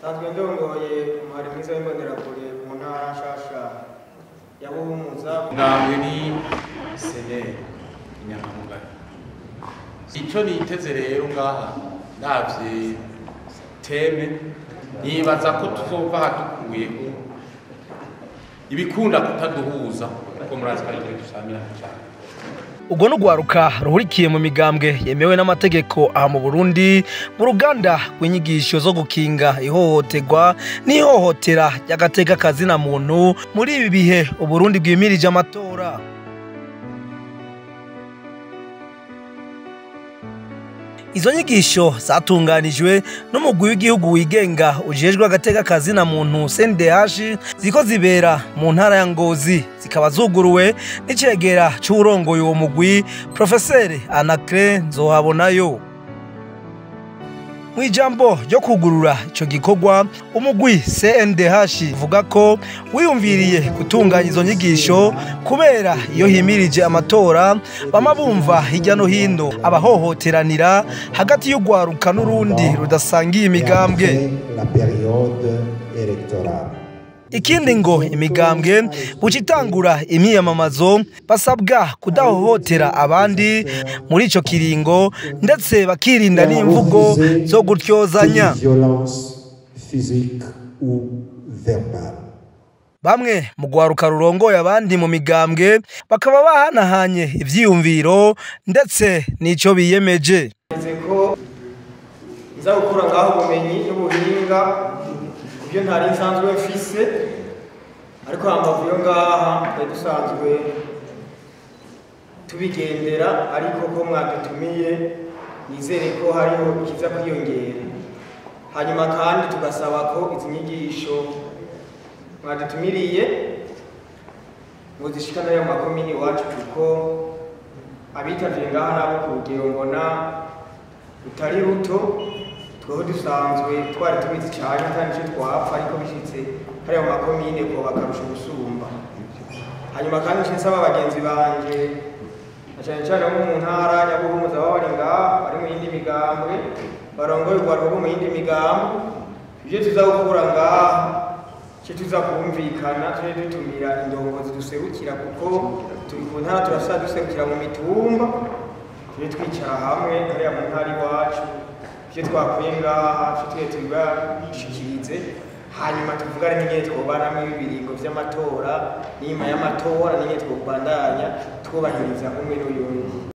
Nsanzwe ndongoye umuhari mwiza w'imbonerakure mu ntara nshasha ya Buhumuza. Ngambwe ni seneri inyankamugayo. Ico niteze rero ngaha ndavye teme, nibaza ko tuzova hadukuyeho ibikunda kutaduhuza, kuko murazi ko ari twe dusamirana cyane. Ubwo n'ugwaruka ruhurikiye mu migambwe yemewe n'amategeko aha mu Burundi, mu ruganda rw'inyigisho zo gukinga ihohoterwa n'ihohotera ry'agateka kazina muntu muri ibi bihe Uburundi bwimirije amatora. Izo nyigisho zatunganijwe n'umugwi w'igihugu wigenga ujejwe agateka kazina muntu CNDH, ziko zibera mu ntara ya Ngozi, zikaba zuguruwe n'icegera c'uwurongoye uwo mugwi, Profeseri Anacre Nzohabonayo. Mw'ijambo ryo kugurura ico gikorwa, umugwi CNDH uvuga ko wiyumviriye gutunganya izo nyigisho kubera iyo himirije amatora bama bumva hirya no hino abahohoteranira hagati y'ugwaruka n'urundi rudasangiye imigambwe. La période électorale. Ikindi ngo imigambwe buca itangura imyiyamamazo, basabwa kudahohotera abandi muri ico kiringo, ndetse bakirinda n'imvugo zo gutyozanya. Violence physique ou verbale. Bamwe mu rwaruka rurongoye abandi mu migambwe bakaba bahanahanye ivyiyumviro ndetse n'ico biyemeje. Nzi ko nza gukura ngaho ubumenyi n'ubuhinga kubyo ntari nsanzwe mfise, ariko hambavu yo ngaha twari dusanzwe tubigendera, ariko ko mwadutumiye nizere ko hariho ikiza kwiyongera. Hanyuma kandi tugasaba ko izi nyigisho mwadutumiriye ngo zishikane ayo makomini iwacu, kuko abitavye ngaha nabo ku rugero mbona rutari ruto. Tweho dusanzwe twari tubizi cane ata nico twapfa, ariko bishitse hariya mu makomine ko bakarusha gusumba. Hanyuma kandi nce nsaba bagenzi banje na cane cane bo mu ntara ya Buhumuza baba bari ngaha, bari mu yindi migambwe, barongoye urwaruka rwo mu yindi migambwe, ivyo tuza gukura ngaha ce tuza kumvikana, tuje dutumira indongozi duserukira, kuko turi ku ntara turasa duserukira mu mitumba, tuje twicara hamwe hariya mu ntara iwacu, ivyo twakuye ngaha ce tuje tubibashikirize, hanyuma tuvugane n'ingene twobanamwo ibi biringo vy'amatora n'inyuma y'amatora, n'ingene twobandanya twubahiriza umwe n'uyundi.